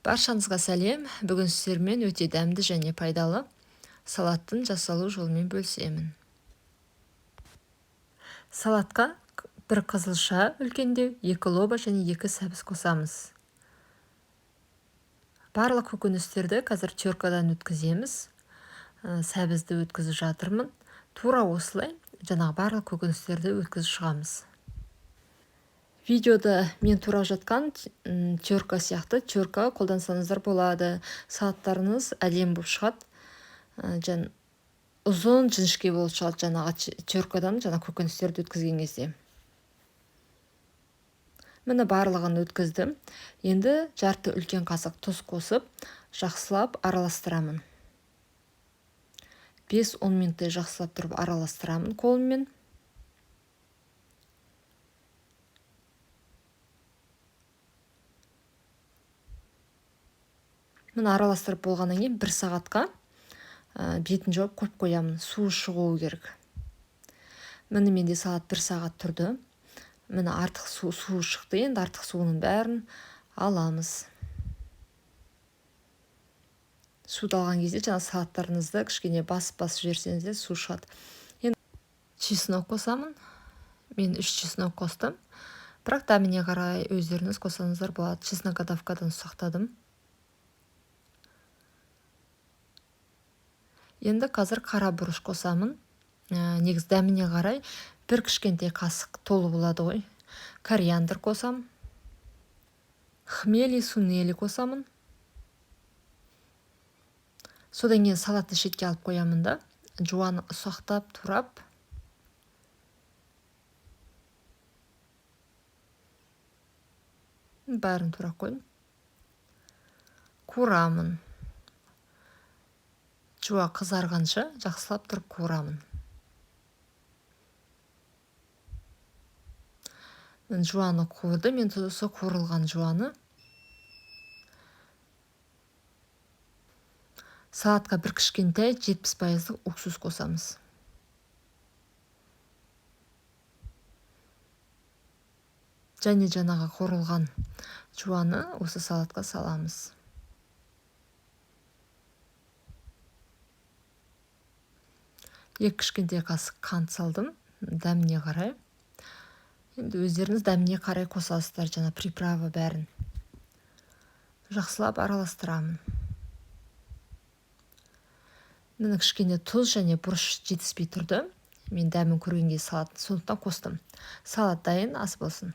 Баршаңызға сәлем. Бүгін сіздермен өте дәмді және пайдалы салаттың жасалу жолымен бөлісемін. Салатқа бір қызылша үлкендеу, 2 лоба және 2 сәбіз қосамыз. Барлық көкөністерді қазір теркадан өткіземіз. Сәбізді өткізіп жатырмын. Тура осылай жаңағы барлық көкөністерді өткізіп шығамыз. Видеода мен тура жатқан терка сияқты терка қолдансаңыздар болады. Салаттарыңыз әдемі болып шығады. Ұзын жіңішке болып шығады жаңағы теркадан жаңа көкөністерді өткізген кезде. Міне барлығын өткіздім. Енді жарты үлкен қасық тұз қосып, жақсылап араластырамын. 5-10 минуттай жақсылап тұрып араластырамын қолыммен. Міне араластырып болғаннан кейін 1 сағатқа бетін жауып қойып қоямын. Суы шығуы керек. Міне менде салат 1 сағат тұрды. Міне артық суы шықты. Енді артық суының бәрін аламыз. Суды алған кезде жаңа салаттарыңызды кішкене басып-басып жіберсеңіздер су шығады. Енді чеснок қосамын. Мен 3 чеснок қостым. Бірақ дәміне қарай өздеріңіз қоссаңыздар болады. Чеснокодавкадан ұсақтадым. Енді қазір қара бұрыш қосамын. Негізі дәміне қарай бір кішкентай қасық толы болады ғой. Кориандр қосам. Хмели сунели қосамын. Содан кейін салатты шетке алып қоямын да, жуаны ұсақтап турап. Бәрін турап қойдым. Қуырамын. Жуа қызарғанша жақсылап тұрып қуырамын. Мен жуаны қуырдым. Мен осы қуырылған жуаны салатқа бір кішкентай 70% уксус қосамыз. Және жаңағы қуырылған жуаны осы салатқа саламыз. 2 кішкентай қасық қант салдым, дәміне қарай. Енді өздеріңіз дәміне қарай қосасыздар, жаңа приправа бәрін. Жақсылап араластырамын. Міне кішкене тұз және бұрыш жетіспей тұрды. Мен дәмін көргенге салат, сондықтан қостым. Салат дайын, ас болсын.